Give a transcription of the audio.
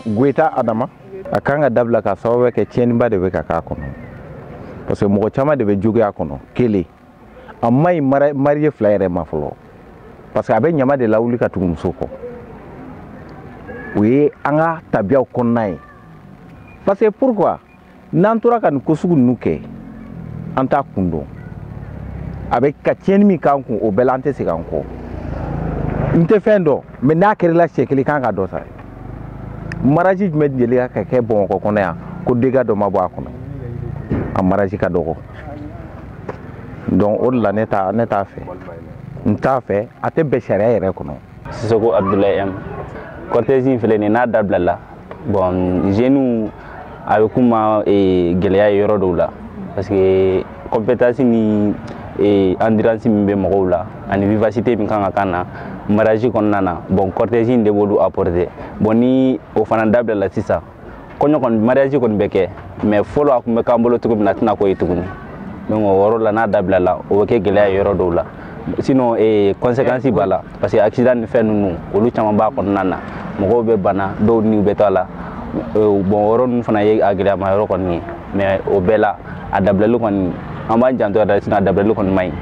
Goyita Adama. A kan ka dabila ka sababu kɛ tiɲɛniba de bɛ ka k'a kɔnɔ, parce que mɔgɔ caman de bɛ juguya kɔnɔ. Kelen, a ma ɲi marié fila yɛrɛ ma fɔlɔ, parce que a bɛ ɲama de lawuli ka tugu muso kɔ. O ye an ka tabiyaw kɔnɔna ye. Parce que pourquoi n'an tora ka nin ko sugu ninnu kɛ, an t'a kun dɔn. A bɛ ka tiɲɛni min k'an kun, o bɛɛ la an tɛ segin an kɔ. N tɛ fɛn dɔn, mais n'a kɛra la siɲɛ kelen, kan ka dɔ sara. Mariage jumɛn deli ka kɛ Bamakɔ kɔnɔ yan ko dégâts dɔ ma bɔ a kɔnɔ? A mariage ka dɔgɔ. Donc o de la ne t'a fɛ, n t'a fɛ, a tɛ bɛn sariya yɛrɛ kɔnɔ. Sisoko Abdoulaye M. Cortège in filɛ nin ye, n'a dabilala, bon, jeunes a bɛ k'u ma gɛlɛya ye yɔrɔ dɔw la, parce que compétence ni endurance min bɛ mɔgɔw la ani vivacité min kan ka kan na mariage kɔnɔna na, bon, cortège in de b'olu apporter. Bon, ni o fana dabilala sisan, kɔɲɔ kɔni, mariage kɔni bɛ kɛ, mais fɔlɔ a tun bɛ k'an bolo cogo min na, a tɛna k'o ye tuguni. Donc o yɔrɔ la, n'a dabilala, o bɛ kɛ gɛlɛya ye yɔrɔ dɔw la. Sinon conséquence b'a la, parce que accident ni fɛn ninnu, olu caman b'a kɔnɔna na, mɔgɔw bɛ bana, dɔw niw bɛ to a la. Bon, o yɔrɔ ninnu fana ye a gɛlɛyama yɔrɔ kɔni ye, mais o bɛɛ la, a dabilali kɔni, an b'an janto yɛrɛ, sinon a dabilali kɔni man ɲi.